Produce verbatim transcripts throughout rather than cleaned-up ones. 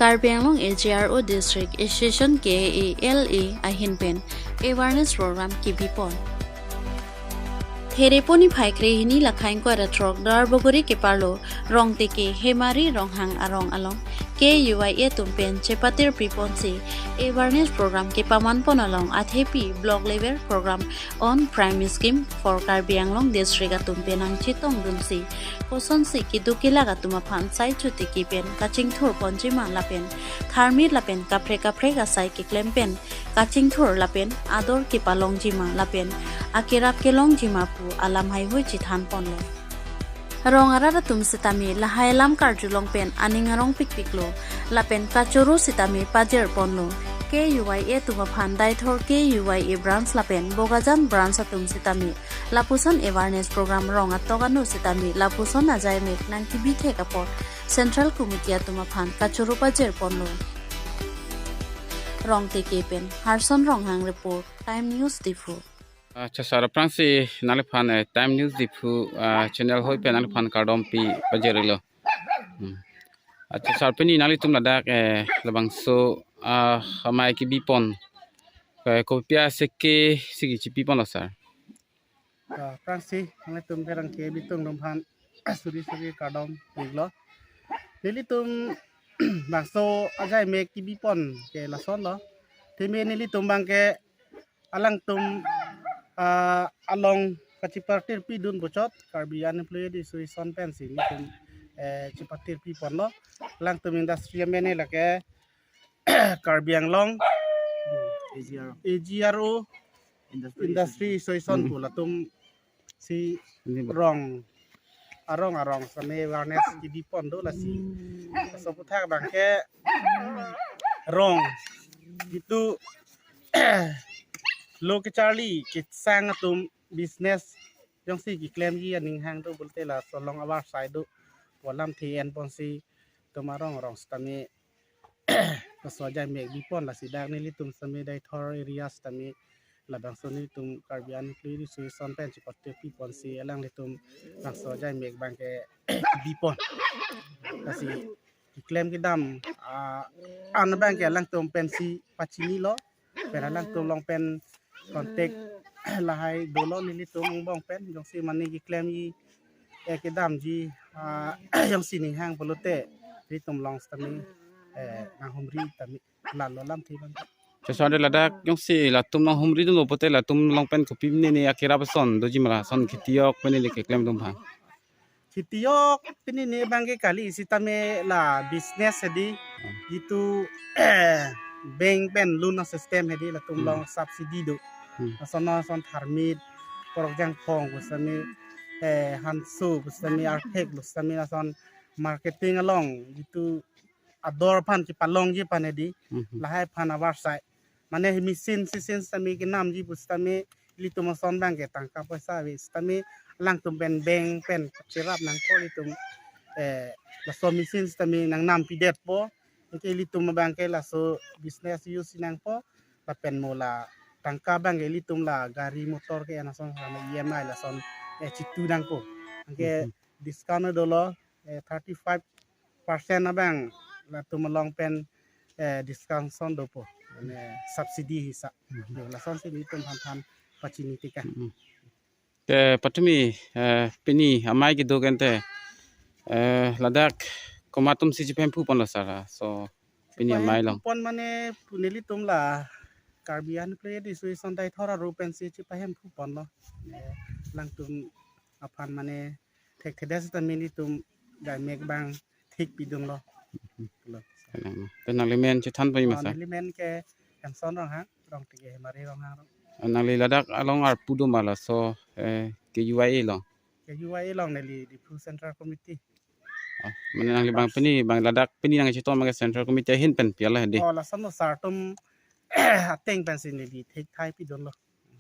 Karbi Anglong A G R O District Association K A L A ahin pen awareness program kebipon. Thereponi phai krehini lakhai ingkoi ra throk Duarbagori keparlo Rongteke Hemari Ronghang arong along K U I A atum pen chepatir piponsi awareness program kepamanpon along athepi block level program on primary scheme for Karbi Anglong district atum pen nangchetongdunsi kosonsi keduk kelak atum aphan sai chotiki pen kachingthur ponjima lapen tharmit lapen kaprek kaprek asai keklem pen kachingthur lapen ador kepalongjima lapen akerap kelongjima pu alam haihui chethanponlo. Rong arat atum sitame lahai alam karjulong pen aning arong pikpiklo lapen kachoro sitame pajirponlo. K U I A atum aphan Deithor K U I A branch lapen Bokajan branch atum sitame lapuson awareness program rong atok anu sitame lapuson ajaimek nangkebithek apot Central Committee atum aphan kachoro pajirponlo. Rongteke pen Harson Ronghang report, Time News Diphu. Acha sir, aphrangsi nangliphan eh, Time News Diphu ah, channel hoi pen nangliphan kardom pi pajirlo. Hmm. Acha sir, pini nanglitum ladak eh, labangso ah, amei kebipon. Eh, kopi asai ke si kechepiponlo sir? Ah, aphrangsi nanglitum pherangke bitung atum aphan suri suri kardom pilo. Nelitum bangso ajaimek kebipon ke lasonlo. Tame nelitum abangke alangtum ah, along kachepatir pidun puchot Karbi Unemployed Association pensi nelitum eh, chepatir piponlo. Alangtum industry amen lake Karbi Anglong A G R O. A G R O Industry Industry Association Hmm. pu latum si Ini ba- rong arong arong sitame awareness kebipon do lasi. Laso aputhak abangke rong itu lo kecharli kesang atum business jongsi keklemji aning hang do pulote laso along avarsai do pu alamthe enponsi itum arong arong sitame laso ajaimek bipon lasi dak nelitum sitame Deithor area sitame labangso nelitum Karbi Unemployed Association pen chepatir piponsi alanglitum laso ajaimek abangke bipon. Lasi keklem kedam ah, an abangke alangtum pensi pachinilo. Pen alangtum along pen contact lahai dolo nelitum angbong pen jongsi mane keklemji eh, kedamji ah, jongsi aning hang pulote nelitum along sitame eh, nanghumri tame lalo alamthe abang. Acha sir, ladak jongsi latum nanghumridunlo pulote latum along pen kopi pini ni akerap ason doji ma lason kheti ok pini ni keklem atum aphan? Kheti ok pini ni abangke kali sitame la business hedi itu eh, bank pen loan system hedi latum Hmm. along subsidy do. Hmm. Ason ason tharmit, porok jangphong pusitame eh, hanso pusitame arphek pusitame ason marketing along itu ador aphan kepalongji aphan hedi Mhm. lahai aphan avarsai. Mane machine sisin sitame kenamji pusitame ilitum ason abangke tangka poisa ave sitame alangtum pen bank pen cherap nangpo ilitum eh, laso machine sitame nangnam pidetpo. Anke ilitum abangke laso business use nangpo lapen mo la tangka abangke ilitum la gari motor ke-en ason sama E M I lason eh, chitu nangpo. Anke Mhm. discount dolo eh, thirty five percent abang latum along pen eh, discount ason dopo. Mane subsidy hisap. Mhm. Yo, lasonsi nelitum aphan aphan pachini tika. Mhm. Te patumi eh, pini amei keduk ente eh, ladak komat atumsi chepahemphu ponlo sir? So pini amei along. Pon mane pu nelitum la Karbi Unemployed Association Deithor aru pensi chepahemphu ponlo. Eh, alangtum aphan mane thekthedet sitame nelitum ajaimek abang thik pidunlo. Lo. Te nangli men chethan ponji ma Oh, sir? Neli men ke Harson Ronghang, Rongteke Hemari Ronghang. Nangli ladak along arpu do ma laso eh, K U I A along? K U I A along neli Diphu Central Committee. Oh, mane nangli abang pini, abang ladak pini nangchetong abang Central Committee ahin pen pi ala hedi? Oh, lason lo sir atum ateng pensi neli thekthai pidunlo.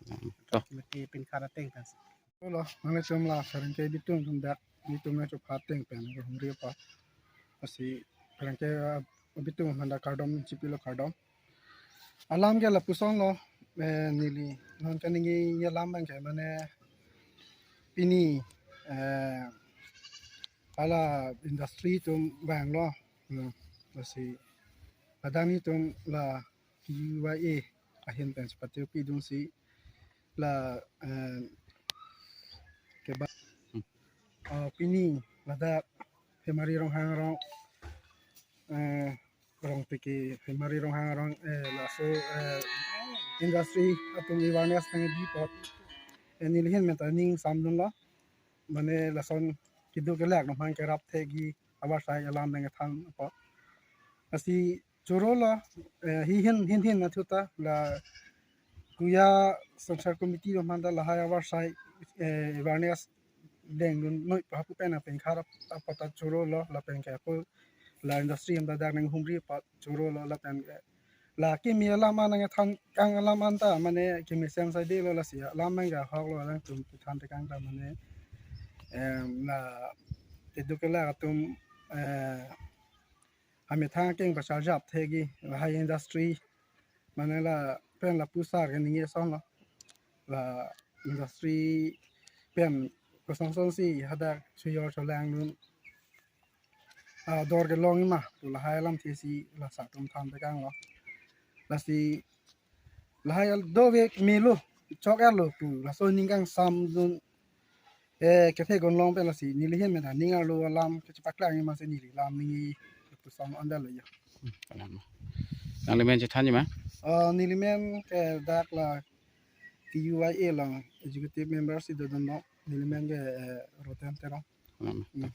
Hmm, to. Committee pinkhat ateng pensi. Lo, nanglitum la pherangke bitung atum dak, bitung nangchepha ateng pen humri apot. Lasi pherangke ah, bitung aphan ta kardom chepilo kardom. Alam ke lapusonlo eh, neli non kaningje alam abangke mane pini eh, hala industry atum vanglo. Hmm, lasi Ladak nelitum la K U Y A ahin pen chepate pidunsi la, eh, keba, oh, pini ladak Hemari Ronghang arong, eh, Rongteke, Hemari Ronghang arong, eh, laso, eh, industry atum awareness nangkebi apot, eh, neli ahin pen ta ning samdunlo. Mane lason keduk kelak atum aphan kerap thekji avarsai alam nangkethan apot. Lasi chorolo, eh, hihin, hinhin athu ta la Kuya Sansar Committee atum aphan ta lahai avarsai, eh, awareness dengdun noi pa hapu pen apeng kharap apot ta chorolo lapen ke ako la industry atum ta dak nanghumri apot chorolo lapen ke la kimi alam an nangkethan kang alam an ta mane kimi sensai delo lasi alam nangkehoklo alangtum kethan tekang ta mane, em, la keduk kelak atum, eh, amethang akeng pacharjap thekji lahai industry mane lapen lapu sar ke ningje asonlo la industry pen koson sonsi hadak sujor cholangdun, ah, dor kelongji ma pu lahai alamthesi lasi atum than tekanglo. Lasi lahai al dovek melo chok-etlo pu laso ning kangsamdun, eh, kethe gonlong pen lasi neli ahin pen ta ning arlo alam kachepaklang ma si neli lam ningje pu son andal ya. Kalam. Nangli men chethanji ma? Ah, neli men ke dak la K U Y A along executive member si dodunlo, neli men ke, eh, Roten Terang. Kalam. Hmm.